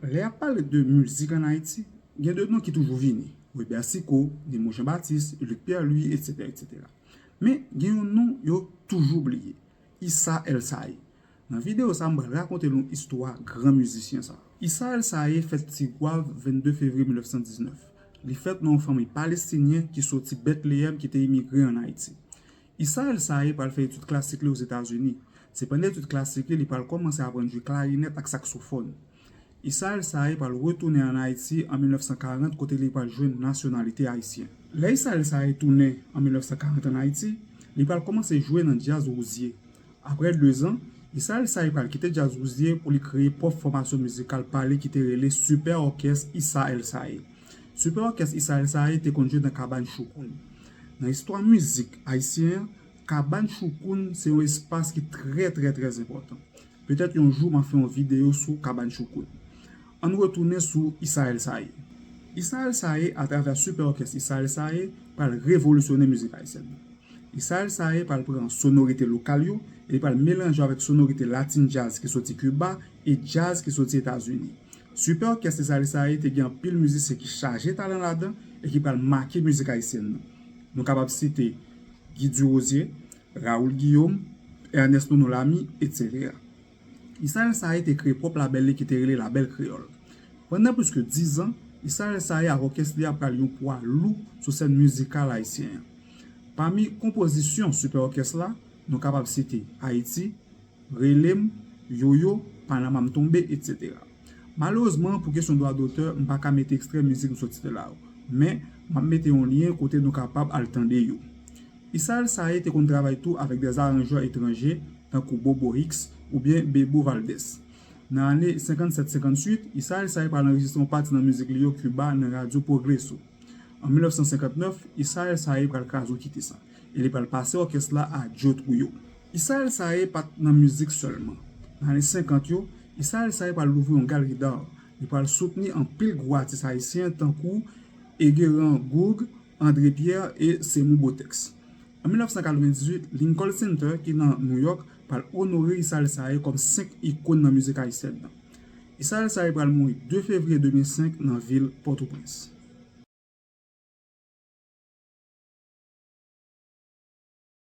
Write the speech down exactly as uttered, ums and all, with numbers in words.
Lè y ap pale de mizik ann Ayiti, gen de non ki toujou vini: Webè Siko, Nemo Jean Baptiste, Luc Pierre Louis, etsetera, etsetera. Men, gen yon non yo toujou bliye: Issa El Saye. Nan videyo sa, m pral rakonte nou istwa gran mizisyen sa. Issa El Saye fèt Tigwav, vennde fevriye mil nèf san diznèf. Li fèt nan yon fanmi palestinyen ki soti Betleyèm ki te imigre ann Ayiti. Issa El Saye pral fè etid klasik li Ozetazini. Se pandan etid klasik li, li pral kòmanse aprann jwe klarinèt ak saksofòn. Issa El Saye pral retounen ann Ayiti an mil nèf san karant, kote li pral jwenn nasyonalite ayisyen. Lè Issa El Saye tounen an mil nèf san karant ann Ayiti, li pral kòmanse jwe nan djaz wouzyè. Apre dezan, Issa El Saye pral kite djaz wouzyè pou li kreye pwòp fòmasyon mizikal pa li ki te rele Super Orchestre Issa El Saye. Super Orchestre Issa El Saye te konn jwe nan Kabann Choukoun. Nan istwa mizik ayisyen an, Kabann Choukoun se yon espas ki trè, trè, trè enpòtan. Petèt yon jou m ap fè yon videyo sou Kabann Choukoun. Ann retounen sou Issa El Saye. Issa El Saye, atravè Super Orchestre Issa El Saye, pral revolisyone mizik ayisyèn nan. Issa El Saye pral pran sonorite lokal yo e li pral melanje avèk sonorite latin jazz ki soti Kiba e jazz ki soti Etazini. Super Orchestre Issa El Saye te gen anpil mizisyen ki chaje talan ladan e ki pral make mizik ayisyèn nan. Nou kapab site Guy Durosier, Raoul Guillaume, Ernest Nono Lamy, etsetera. Issa El Saye te kreye pwòp labèl li ki te rele Labèl Kreyòl. Pandan plis ke dizan, Issa El Saye ak òkès li a pral yon pwa lou sou sèn mizikal ayisyen an. Pami konpozisyon Super Orchestre la, nou kapab site Ayiti, Rele m, Yoyo, Panama m tonbe, etsetera. Malerezman, pou kesyon dwa dotè, m pa ka mete ekstrè mizik m sot site la yo, men m ap mete yon lyen kote nou kapab al tande yo. Issa El Saye te konn travay tou avèk de aranjè etranje, tankou Bobo Hicks oubyen Bebo Valdès. Nan ane senkannsèt senkannuit, Issa El Saye pral anrejistre yon pati nan mizik li yo Kiba nan radyo Progreso. An mil nèf san senkantnèf, Issa El Saye pral kraze yon kite sa, e li pral pase òkès la a Joe Trujillo. Issa El Saye pa t nan mizik sèlman. Nan ane senkant yo, Issa El Saye pral louvri yon galri d'art. Li pral soutni anpil gwo atis ayisyen tankou Enguerrand Gourgue, André Pierre e Sémou Botex. An mil nèf san katrevendizuit, Lincoln Center, ki nan New York, pral onore Issa El Saye kòm senk ikòn nan mizik ayisyèn nan. Issa El Saye pral mouri de fevriye de mil senk nan vil Pòtoprens.